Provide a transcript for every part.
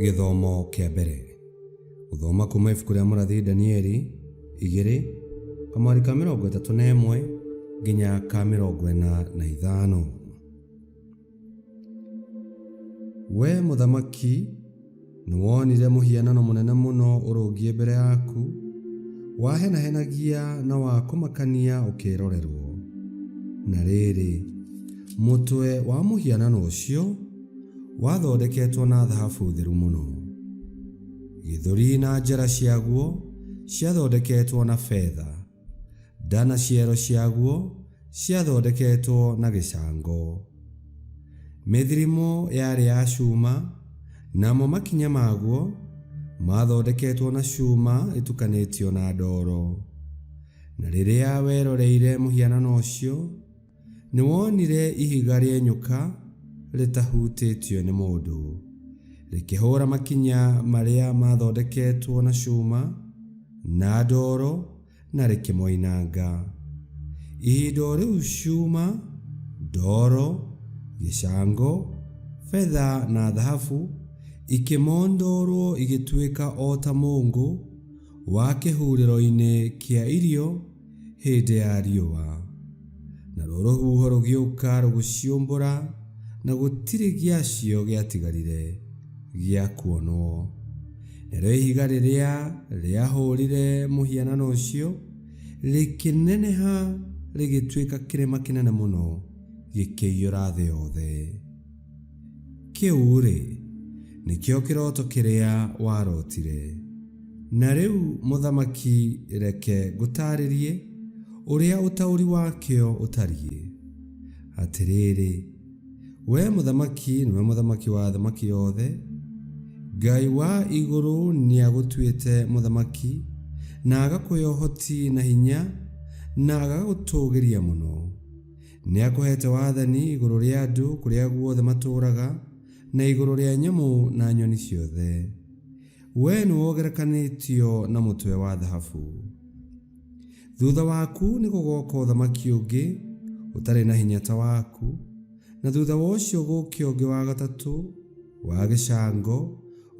Gĩthomo kĩa mbere. Gũthoma kuma ibuku rĩa mũrathi Danieli igĩrĩ kamwari ka 31 nginya ka 45. Wee mũthamaki, nĩwonire mũhianano mũnene mũno ũrũngiĩ mbere yaku, wahenahenagia na wa kũmakania ũkĩĩrorerwo. Na rĩrĩ, mũtwe wa mũhianano ũcio wathondeketwo na thahabu theru mũno. Gĩthũri na njara ciaguo ciathondeketwo na betha, nda na ciero ciaguo ciathondeketwo na gĩcango. Mĩthirimo yarĩ ya cuma, namo makinya maguo maathondeketwo na cuma ĩtukanĩtio na ndoro. Na rĩrĩa weroreire mũhianano ũcio, nĩwonire ihiga rĩenyũka rĩtahutĩtio nĩ mũndũ, rĩkĩhũra makinya marĩa maathondeketwo na cuma na ndoro na rĩkĩmoinanga. Ihinda o rĩu cuma, ndoro, gĩcango, betha na thahabu ikĩmondorwo igĩtuĩka o ta mũũngũ wa kĩhurĩro-inĩ kĩa irio hĩndĩ ya riũa. Naruo rũhuho rũgĩũka rũgĩciũmbũra, na gũtirĩ gĩacio gĩatigarire gĩa kuonwo. Narĩo ihiga rĩrĩa rĩahũũrire mũhianano ũcio rĩkĩneneha rĩgĩtuĩka kĩrĩma kĩnene mũno, gĩkĩiyũra thĩ yothe. Kĩu-rĩ, nĩkĩo kĩroto kĩrĩa warotire. Na rĩu, mũthamaki, reke ngũtaarĩrie ũrĩa ũtaũri wakĩo ũtariĩ. Atĩrĩrĩ, wee mũthamaki nĩwe mũthamaki wa athamaki othe, Ngai wa igũrũ nĩagũtuĩte mũthamaki, na agakũhe ũhoti na hinya, na agagũtũũgĩria mũno. Nĩakũheete wathani igũrũ rĩa andũ kũrĩa guothe matũũraga, na igũrũ rĩa nyamũ na nyoni ciothe. Wee nĩwogerekanĩtio na mũtwe wa thahabu. Thuutha waku nĩgũgooka ũthamaki ũngĩ ũtarĩ na hinya ta waku, na thuutha wa ũcio gũũke ũngĩ wa gatatũ, wa gĩcango,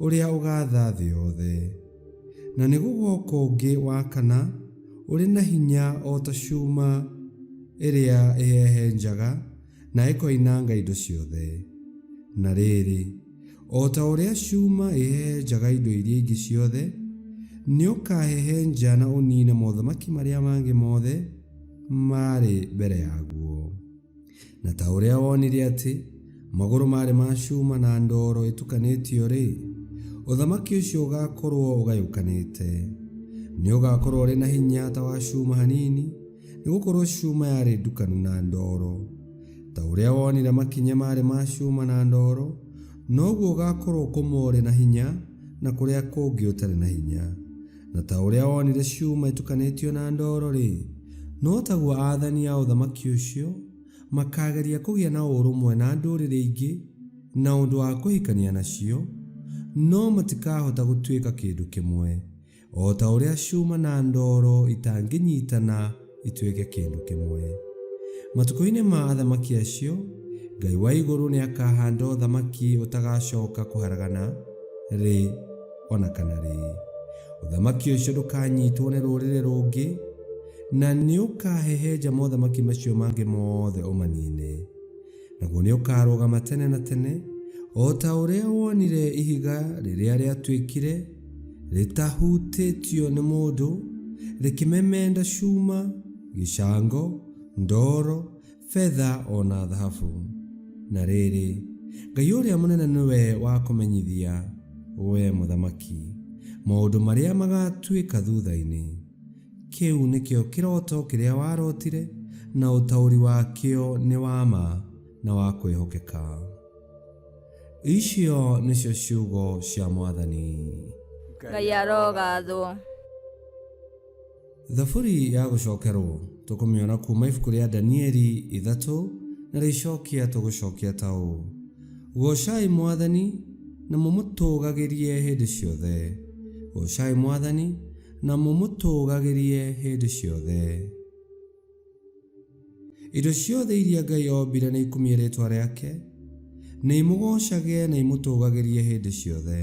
ũrĩa ũgaatha thĩ yothe. Na nĩgũgooka ũngĩ wa kana, ũrĩ na hinya o ta cuma ĩrĩa ĩhehenjaga na ĩkoinanga indo ciothe. Na rĩrĩ, o ta ũrĩa cuma ĩhehenjaga indo iria ingĩ ciothe, nĩũkahehenja na ũniine mothamaki marĩa mangĩ mothe marĩ mbere yaguo. Na ta ũrĩa wonire atĩ magũrũ maarĩ ma cuma na ndoro ĩtukanĩtio-rĩ, ũthamaki ũcio ũgaakorũo ũgayũkanĩte. Nĩ ũgaakorũo ũrĩ na hinya ta wa cuma hanini, nĩ gũkorũo cuma yarĩ ndukanu na ndoro. Ta ũrĩa wonire makinya maarĩ ma cuma na ndoro, noguo ũgaakorũo kũmwe ũrĩ na hinya na kũrĩa kũngĩ ũtarĩ na hinya. Na ta ũrĩa wonire cuma ĩtukanĩtio na ndoro-rĩ, no taguo aathani a ũthamaki ũcio makaageria kũgĩa na ũrũmwe na ndũrĩrĩ ingĩ na ũndũ wa kũhikania nacio, no matikahota gũtuĩka kĩndũ kĩmwe, o ta ũrĩa cuma na ndoro itangĩnyitana ituĩke kĩndũ kĩmwe. Matukũ-inĩ ma athamaki acio, Ngai wa igũrũ nĩakahanda ũthamaki ũtagacoka kũharagana rĩ o na kana rĩ. Ũthamaki ũcio ndũkanyitwo nĩ rũrĩrĩ rũngĩ, na nĩũkahehenja mothamaki macio mangĩ mothe ũmanine. Naguo nĩũkarũgama tene na tene, o ta ũrĩa wonire ihiga rĩrĩa rĩatuĩkire rĩtahutĩtio nĩ mũndũ, rĩkĩmemenda cuma, gĩcango, ndoro, betha o na thahabu. Na rĩrĩ, Ngai ũrĩa mũnene nĩwe wa kũmenyithia, wee mũthamaki, maũndũ marĩa magaatuĩka thutha-inĩ. Kĩu nĩkĩo kĩroto kĩrĩa warotire, na ũtaũri wakĩo nĩ wa ma na wa kwĩhokeka. Icio nĩcio ciugo cia Mwathani. Ngai arogathwo. Thaburi ya gũcokerwo tũkũmĩona kuuma ibuku rĩa Danieli ithatũ na rĩcokia tũgũcokia ta ũũ: Goocai Mwathani na mũmũtũũgagĩrie hĩndĩ ciothe. Goocai Mwathani na mũmũtũũgagĩrie hĩndĩ ciothe. Indo ciothe iria Ngai ombire nĩ ikumie rĩĩtwa rĩake, nĩ imũgoocage na imũtũũgagĩrie hĩndĩ ciothe.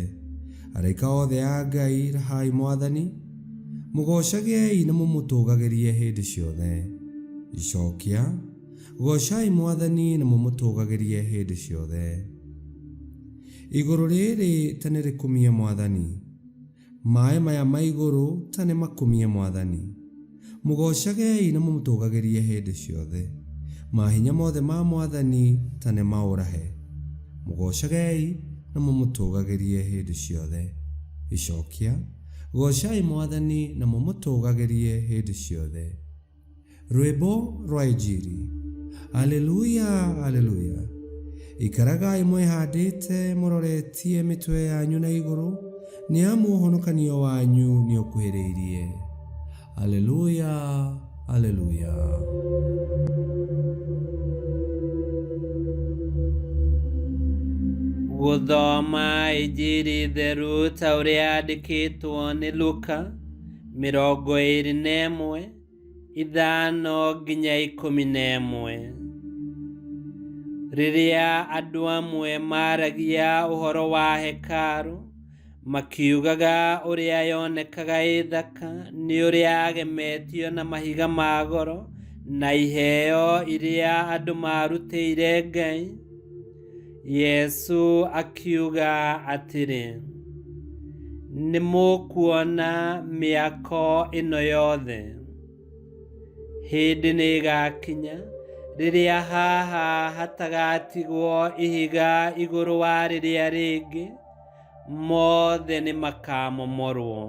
Araika othe a Ngai, rahai Mwathani, mũgoocagei na mũmũtũũgagĩrie hĩndĩ ciothe. Icokia: Goocai Mwathani na mũmũtũũgagĩrie hĩndĩ ciothe. Igũrũ rĩrĩ ta nĩrĩkumie Mwathani, maĩ maya ma igũrũ ta nĩmakumie Mwathani. Mũgoocagei na mũmũtũũgagĩrie hĩndĩ ciothe. Mahinya mothe ma Mwathani ta nĩmaũrahe. Mũgoocagei na mũmũtũũgagĩrie hĩndĩ ciothe. Icokia: Goocai Mwathani na mũmũtũũgagĩrie hĩndĩ ciothe. Rwĩmbo rwa Injiri. Aleluya, aleluya. Ikaragai mwĩhandĩte mũroretie mĩtwe yanyu na igũrũ, nĩ amu ũhonokanio wanyu nĩũkuhĩrĩirie. Aleluya, aleluya. Gũthoma Injiri theru ta ũrĩa yandĩkĩtwo nĩ Luka 21 5 nginya 11. Rĩrĩa andũ amwe maaragia ũhoro wa hekarũ, makiugaga ũrĩa yonekaga ĩ thaka nĩ ũrĩa yagemetio na mahiga ma goro na iheo iria andũ maarutĩire Ngai, Yesu akiuga atĩrĩ, nĩ mũkuona mĩako ĩno yothe? Hĩndĩ nĩ ĩgaakinya rĩrĩa haha hatagatigwo ihiga igũrũ wa rĩrĩa rĩngĩ, mothe nĩ makamomorwo.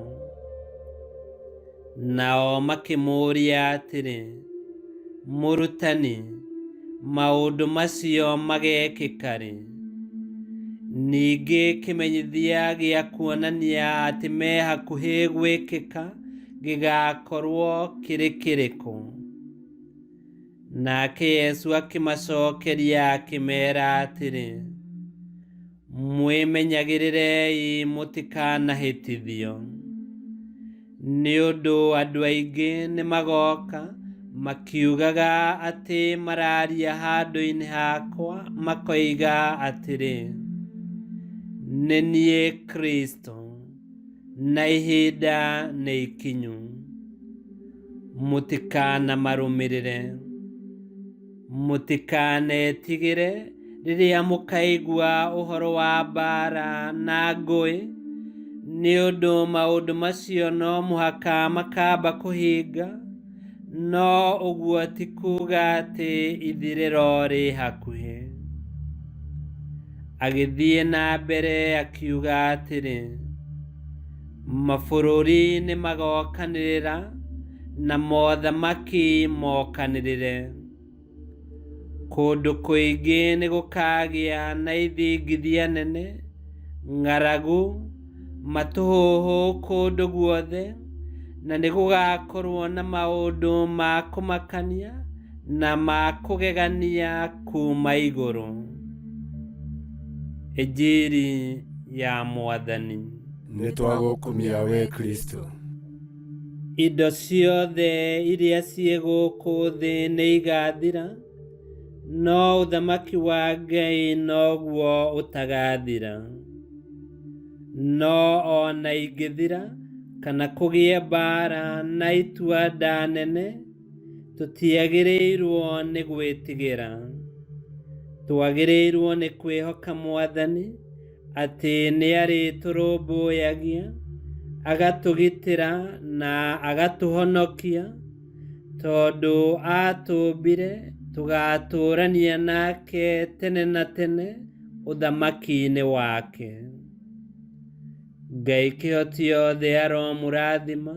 Nao makĩmũũria atĩrĩ, Mũrutani, maũndũ macio magekĩka rĩ? Ningĩ kĩmenyithia gĩa kuonania atĩ me hakuhĩ gwĩkĩka gĩgaakorwo kĩrĩ kĩrĩkũ? Nake Yesu akĩmacokeria akĩmeera atĩrĩ, mwĩmenyagĩrĩrei mũtikanahĩtithio. Nĩ ũndũ andũ aingĩ nĩmagoka makiugaga atĩ mararia handũ-inĩ hakwa, makoiga atĩrĩ, nĩ niĩ Kristo, na ihinda nĩ ikinyu. Mũtikanamarũmĩrĩre. Mũtikanetigĩre rĩrĩa mũkaigua ũhoro wa mbaara na ngũĩ, nĩ ũndũ maũndũ macio no mũhaka makamba kũhinga, no ũguo ti kuuga atĩ ithirĩro rĩ hakuhĩ. Agĩthiĩ na mbere akiuga atĩrĩ, mabũrũri nĩmagokanĩrĩra na mothamaki mokanĩrĩre. Kũndũ kũingĩ nĩgũkagĩa na ithingithia nene, ng'aragu, matũhũhũ kũndũ guothe, na nĩgũgakorwo na maũndũ ma kũmakania na ma kũgegania kuuma igũrũ. Injiri ya Mwathani. Nĩ twagũkumia we Kristo. Indo ciothe iria ciĩ gũkũ thĩ nĩ igathira, no ũthamaki wa Ngai noguo ũtagathira. No ona ingĩthira kana kũgĩe mbaara na itua-nda nene, tũtiagĩrĩirwo nĩ gwĩtigĩra. Twagĩrĩirwo nĩ kwĩhoka Mwathani atĩ nĩarĩtũrũmbũyagia, agatũgitĩra na agatũhonokia, tondũ aatũmbire tũgaatũũrania nake tene na tene ũthamaki-inĩ wake. Ngai kĩhoti yothe aromũrathima,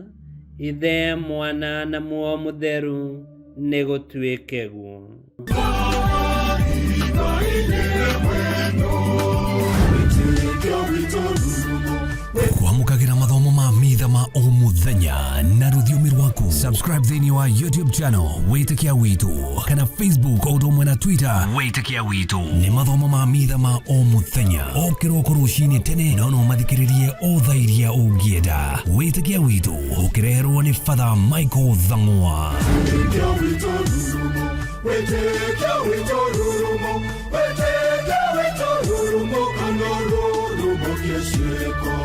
Ithe, Mwana na Muoyo Mũtheru, nĩ gũtuĩke guo. Kwamũkagĩra mathomo ma mitha ma o mũthenya na rũthiomi rwaku. Subscribe thĩinĩ wa YouTube channel Wĩtĩkia Witũ kana Facebook o ũndũ ũmwe na Twitter Wĩtĩkia Witũ. Nĩ mathomo ma mitha ma o mũthenya o kĩroko rũcinĩ tene, no no mathikĩrĩrie o thaa iria ũngĩenda. Wĩtĩkia Witũ ũkĩreherwo nĩ Father Michael Thang'wa. Wĩtĩkia witũ rurumo, wĩtĩkia witũ rurumo, wĩtĩkia witũ rurumo, kana rurumo kĩciĩko.